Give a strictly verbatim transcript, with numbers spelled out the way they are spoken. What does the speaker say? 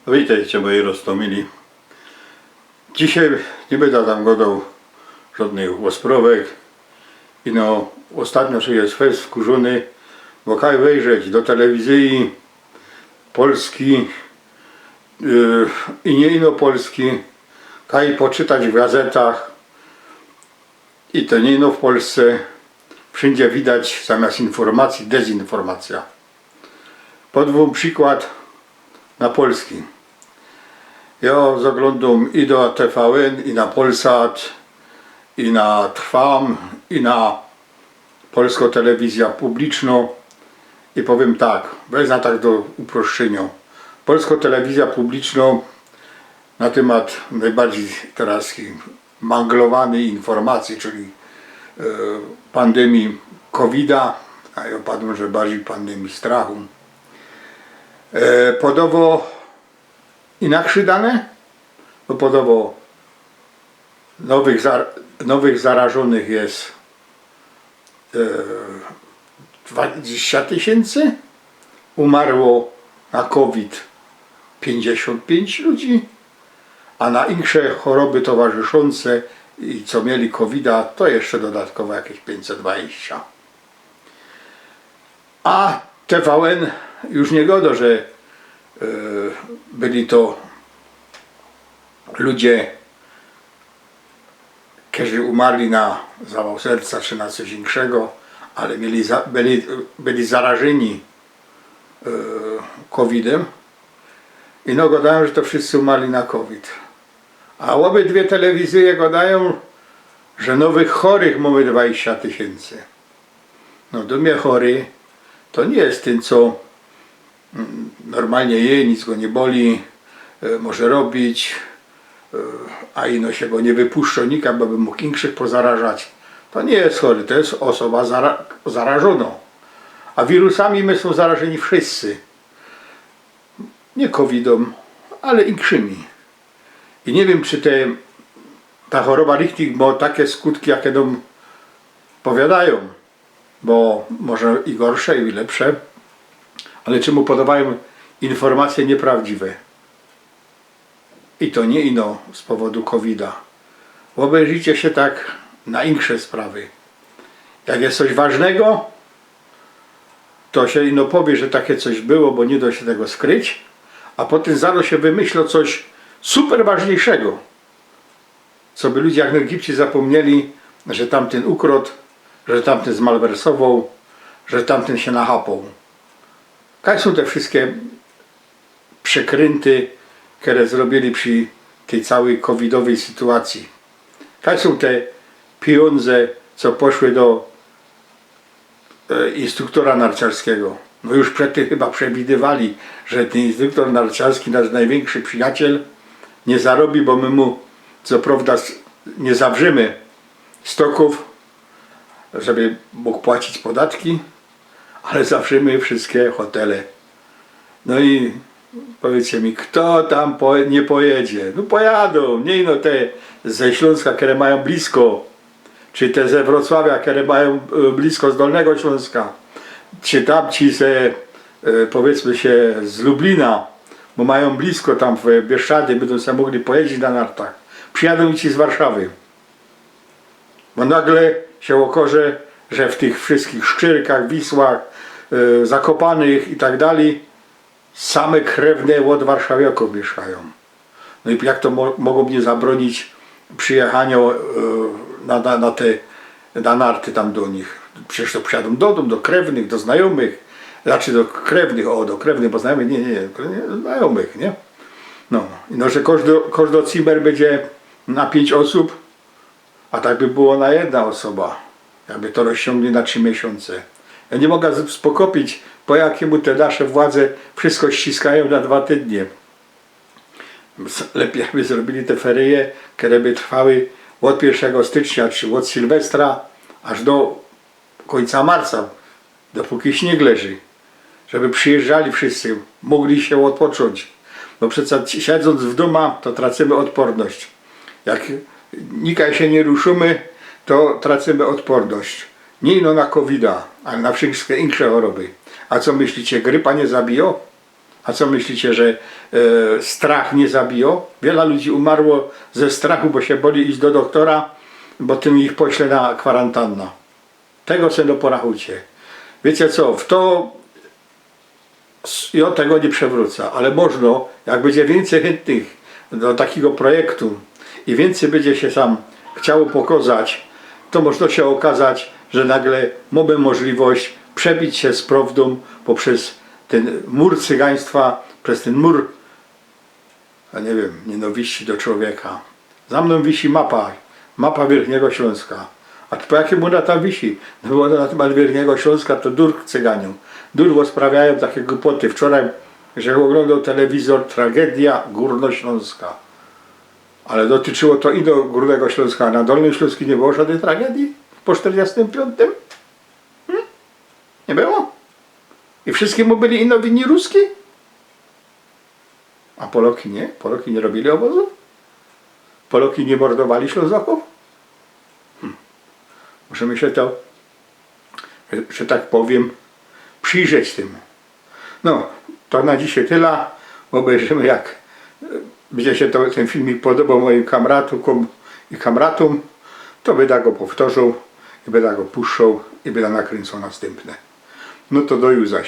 Witejcie, moji roztōmili. Dzisiej niy byda tam godoł żodnych ôsprowek. Ino ôstatnio sie je fest wkurzōny, bo kaj wejrzeć do telewizyje polskij, yy, i niy ino polskij, kaj poczytać w gazetach, i to niy ino w Polsce, wszyndzie widać zamiast informacyje dezinformacyjo. Podōm przikłod na polskij. Jŏ zaglōndōm i do T V N, i na Polsat, i na Trwam, i na Polsko Telewizyjo Publicznŏ. I powiym tak, weznã tak do uproszczyniŏ. Polsko Telewizyjo Publicznŏ na tymat nojbardzij teroz manglowanyj informacyje, czyli, e, pandemije kowida, a jŏ padōm, że bardzij pandemije strachu. E, podowo inaksze dane, bo podowo nowych zar-, nowych zarażonych je, e, dwadzieścia tysiyncy, umarło na kowid piyńćdziesiōnt piyńć ludzi, a na insze choroby towarzyszące i co mieli kowida, to jeszcze dodatkowo jakieś piyńćset dwadzieścia. A T V N już niy godo, że, e, byli to ludzie, kerzy umarli na zawał serca czy na coś inkszego, ale mieli za-, byli, byli zarażeni, e, kowidym. Ino godajōm, że to wszyscy umarli na kowid. A ôbydwie telewizyje godajōm, że nowych chorych mōmy dwadzieścia tysiyncy. No, do mie chory to niy je tyn, co, mm, normalnie je, nic go niy boli, e, może robić, e, a ino sie go niy wypuszczo nikaj, bo by mōg inkszych pozarażać. To niy je chory, to je ôsoba zara-, zarażōnŏ. A wirusami my sōm zarażeni wszyscy. Niy kowidōm, ale inkszymi. I niy wiym, czy te, ta choroba richtig mŏ take skutki, jake nōm powiadajōm, bo może i gorsze, i lepsze, ale czymu podŏwajōm informacyje niyprawdziwe? I to niy ino z powodu kowida. Ôbejrzyjcie sie tak na inksze sprawy. Jak je coś ważnego, to sie ino powiy, że take coś było, bo niy do sie tego skryć, a potym zarŏz sie wymyślŏ coś super ważniyjszego, co by ludzie jak nojgibcij zapōmnieli, że tamtyn ukrŏd, że tamtyn zmalwersowoł, że tamtyn sie nachapoł. Kaj sōm te wszyjske przekrynty, kere zrobiyli przi tyj całyj kowidowyj sytuacyji? Kaj sōm te pijōndze, co poszły do, e, instruktora narciarskigo? No już przed tym chyba przewidywali, że tyn instruktor narciarski, nasz nojwiynkszy przijaciel, niy zarobi, bo my mu, co prŏwda, s-, niy zawrzymy stokōw, żeby mōg płacić podatki, ale zawrzymy wszyjske hotele. No i powiydzcie mi, fto tam po-, niy pojedzie? No pojadōm, niy ino te ze Ślōnska, kere majōm blisko, czy te ze Wrocławia, kere majōm, e, blisko z Dolnego Ślōnska, czy tamci ze, e, powiydzmy sie, z Lublina, bo majōm blisko tam w Bieszczady, bydōm se mogli pojeździć na nartach. Przijadōm i ci z Warszawy. Bo nagle sie ôkŏże, że w tych wszyjskich Szczyrkach, Wisłach, e, Zakopanych i tak dalij same krewne ôd warszawiŏkōw miyszkajōm. No i jak to mo-, mogōm mie zabrōnić przijechaniŏ, e, na, na, na te, na narty tam do nich? Przecież to przijadōm do dōm, do krewnych, do znajōmych. Znaczy do krewnych, ô, do krewnych, bo znajōmych, niy, niy, niy, znajōmych, niy? No, no, że kożdy, kożdy cimer bydzie na piyńć ôsōb, a tak by było na jedna ôsoba, jakby to rozciōngli na trzi miesiōnce. Jŏ niy moga z-, spokopić, po jakimu te nasze władze wszysko ściskajōm na dwa tydnie. S-, lepij by zrobiyli te feryje, kere by trwały ôd piyrszego stycznia, czy ôd Sylwestra, aż do kōńca marca, dopōki śniyg leży, żeby przijyżdżali wszyscy, mogli sie ôdpoczōńć. Bo przeca si-, siedząc w dōma, to tracymy ôdporność. Jak nikaj sie niy ruszōmy, to tracymy ôdporność. Niy ino na kowida, ale na wszyjske inksze choroby. A co myślicie, grypa niy zabijŏ? A co myślicie, że e, strach nie zabijo? Wiela ludzi umarło ze strachu, bo sie boli iś do doktora, bo tym ich pośle na kwarantanna. Tego se no porachujcie. Wiecie co, w to s- jo tego nie przewrōcã, ale można, jak bydzie wiyncyj chyntnych do takigo projektu i wiyncyj bydzie sie sam chciało pokazać, to można sie okazać, że nagle mōmy możliwość przebić sie z prowdōm poprzez tyn mur cygaństwa, przez tyn mur, a nie wiym, nienawiści do człowieka. Za mnōm wisi mapa, mapa Wiyrchniego Ślōnska. A po jakiymu ôna tam wisi? No bo na temat Wiyrchniego Ślōnska to durk cyganiōm. Durk rozprawiajōm takie głupoty. Wczoraj, że ôglōndoł telewizor, tragedia górnoślōnska. Ale dotyczyło to ino Górnego Ślōnska, a na Dolnym Ślōnsku nie było żodnyj tragedii po sztyrdziestym piōntym? Hmm? Nie było? I wszyjscymu byli ino winni Ruski? A Poloki nie? Poloki nie robili ôbozōw? Poloki nie mordowali Ślōnzokōw? Hmm. Musimy sie to, że tak powiym, przijrzeć tymu. No, to na dzisiej tela. Ôbejrzymy, jak e, bydzie sie to, tyn filmik podoboł mojim kamratōm i kamratōm, to byda go powtŏrzoł i byda go puszczoł i byda nakryncoł nastympne. No to do juzaś.